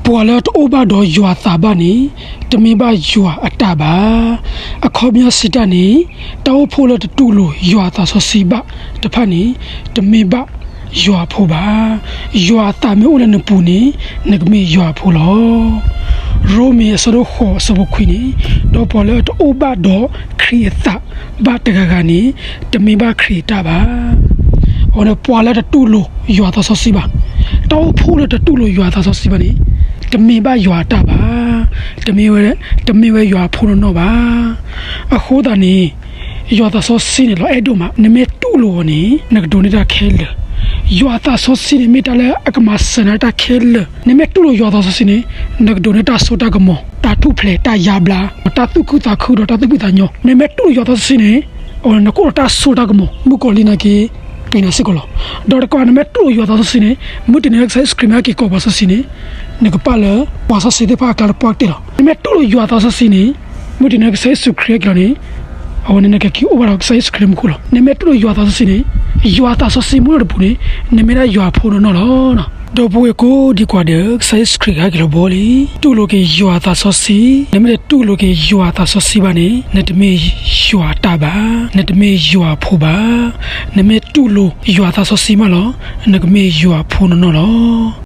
ပှၤလၢတအိၣ်ဘၣ်ဒီးယွၤသးဘၣ်န့ၣ်, တမ့ၢ်ဘၣ်ယွၤအတၢ်ဘၣ်. အခီပညီစံးတၢ်န့ၣ်, တၢ်အိၣ်ဖှိၣ်လၢတတူၢ်လိာ်ယွၤအသးစီဆှံဘၣ်တဖၣ်န့ၣ်, တမ့ၢ်ဘၣ်ယွၤအဖိဘၣ်. ယွၤအသးမ့ၢ်အိၣ်လၢနပူၤန့ၣ်, နကမ့ၢ်ယွၤအဖိလီၤ. ရိမ့ၤအဆၢဒိၣ်ဃိးအဆၢဖိခွံန့ၣ်, ဒီးပှၤလၢတအိၣ်ဘၣ်ဒီးခရံာ်အသးဘၣ်တဂၤဂၤန့ၣ်, တမ့ၢ်ဘၣ်ခရံာ်အတၢ်ဘၣ်. အဝဲန့ၣ်ပှၤလၢတတူၢ်လိာ်ယွၤအသးစီဆှံဘၣ်, တၢ်အိၣ်ဖှိၣ်လၢတတူၢ်လိာ်ယွၤအသးစီဆှံဘၣ်န့ၣ်, တမ့ၢ်ဘၣ်ယွၤအတၢ်ဘၣ်, တမ့ၢ်ဝဲ, တမ့ၢ်ဝဲယွၤအဖိနီၢ်နီၢ်ဘၣ်. အဃိသတးန့ၣ်, ယွၤသးစီဆှံန့ၣ် လီၤအဲၣ်ဒိၣ်မး, နမ့ၢ်တူၢ်လိာ်အီၤန့ၣ် နကဒိးန့ၢ်တၢ်ခဲလၢာ်. ယွၤသးစီဆှံန့ၣ် မ့ၢ်တၢ်လၢအကမၤစၢၤနၤတၢ်ခဲလၢာ်. နမ့ၢ်တူၢ်လိာ်ယွၤသးစီဆှံန့ၣ်, နကဒိးန့ၢ်တၢ်စိတၢ်ကမီၤ, တၢ်ထူၣ်ဖျဲး, တၢ်ယါဘျါ, တၢ်သူၣ်ခုသးခုဒီးတၢ်သူၣ်ဖှံသးညီ. နမ့ၢ်တူၢ်လိာ်ယွၤသးစီဆှံန့ၣ်, အဝဲန့ၣ်နကအိၣ်ဒီးတၢ်စိတၢ်ကမီၤ, မုၣ်ကီၤလံၢ်နာ်က့ၤ က့ၤနၤစ့ၢ်ကီးလီၤ. ဒီးတကး နမ့ၢ်တူၢ်လိာ်ယွၤသးစီဆှံန့ၣ်, မုၢ်တနံၤလၢကစၢ်ယ့ၣ်ၡူးခရံာ်မ့ၢ်ဟဲက့ၤကိးပှၤစီဆှံန့ၣ်, နကပာ်လၢပှၤစီဆှံသ့ၣ်တဖၣ်အကျါလၢပှၢ်ကတၢၢ်လီၤ. နမ့ၢ်တူၢ်လိာ်ယွၤသးစီဆှံန့ၣ်, မုၢ်တနံၤလၢကစၢ်ယ့ၣ်ၡူးခရံာ်ဟဲက့ၤလီၤန့ၣ်, အဝဲန့ၣ်နကက့ၤအိၣ်ဘၣ်ဒီးကစၢ်ယ့ၣ်ၡူးခရံာ်မူခိၣ်လီၤ. နမ့ၢ်တူၢ်လိာ်ယွၤသးစီဆှံန့ၣ်, ယွၤသးစီဆှံမူလၢနပူၤန့ၣ်, နမ့ၢ်ဒၣ်ယွၤအဖိနီၢ်နီၢ်လီၤ. ဒီပုၢ်ဝဲၢ်ကိးဒံးကွၢ်ဒီး ကစၢ်ယ့ၣ်ၡူးခရံာ်ကဟဲက့ၤလီၤဘီလံ. တူၢ်လိာ်က့ၤယွၤသးစီဆှံ, နမ့ၢ်တတူၢ်လိာ်က့ၤယွၤသးစီဆှံဘၣ်န့ၣ်, နတမ့ၢ်ယွၤအတၢ်ဘၣ်, နတမ့ၢ်ယွၤအဖိဘၣ်. နမ့ၢ်တူၢ်လိာ်ယွၤသးစီဆှံမးလီၤ, နကမ့ၢ်ယွၤအဖိနီၢ်နီၢ်လီၤ.